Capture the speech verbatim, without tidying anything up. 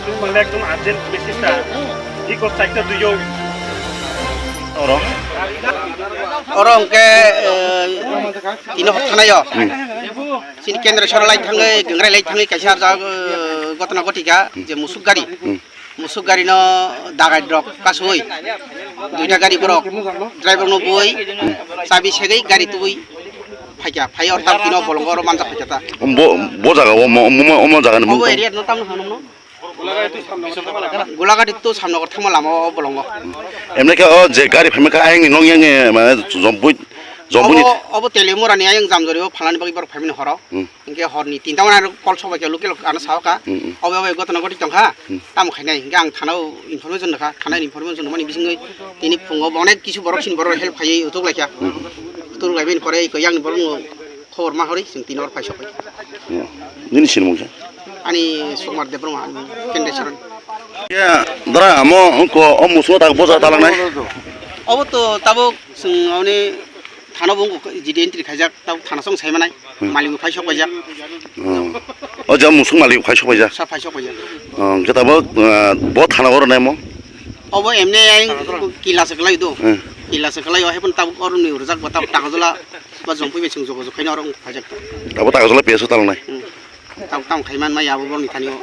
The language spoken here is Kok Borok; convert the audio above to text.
Mane ekdom urgent message ta. Iko chaita duiyo. Oro. Oro hwnkhe, eh, tino hok thanaio. Hmm. Chini kendra soro lai thangwi, gangrai lai thangwi kaisa arjak, eh, gotna gotika, Hmm. je musuk gari. Hmm. Musuk gari no dagai rok kasui. Duita gari borok, driver no bui, Hmm. chabi segwi gari tubui phaikha, phai or tam tino bolongo oro manjak phaikha ta. Bo, bo jaga o mo, mo, mo, mo jaga ni Obo mung tong? Area no tam no hwnwi no. Gulagati to Samnagar thangma lama o bolongo. Emne khe o je gari phaima kha ayang ni nong yang, eh, mane jompui, jompui ni Obo, obo Telimura ni ayang Jamjori o phalani bagwi borok phaimani horo. Hmm. Hinkhe hor ni tinta wana kol sobai khe local ano sao kha. Hmm, hmm. Obo, obo gotona goti tong kha. Hmm. Tamo khainai hinkhe ang thana o information rwkha. Thana information rwmani bisingwi tini phungo bo onek kisu borok sini borok help khaiwi utuk laikha. Hmm. Utuk laibai ni pore iko yang ni borok no khobor ma hori chwng tini hor phai sok pai. Hmm. Nini sinimung khe? Ani Sukumar Debbarma, ani Kendra Charan. Ya, dara amo ko o musuno tak boja talangnai. Obo to tabuk chwng oni thana bo wngkha G D entry khaijak, tabuk thana song sai manai. Hmm. Malik bo phai sok paijak. Oh. O ja musuk malik phai sok paijak. Sa phai sok paijak. Oh, hwnkhe tabuk, ah, bo thana oro naimo? Obo emne ai kila se kwlai do. Hmm. Kila se kwlai o, hai phano tabuk oro ni rwjak bo tabuk taka jola. Ba jong pui bai chwng jogo jog khaina oro wng khaijak. Abo taka jola peso talangnai. Hmm. Tam, tam khai man maya abo borni thani o.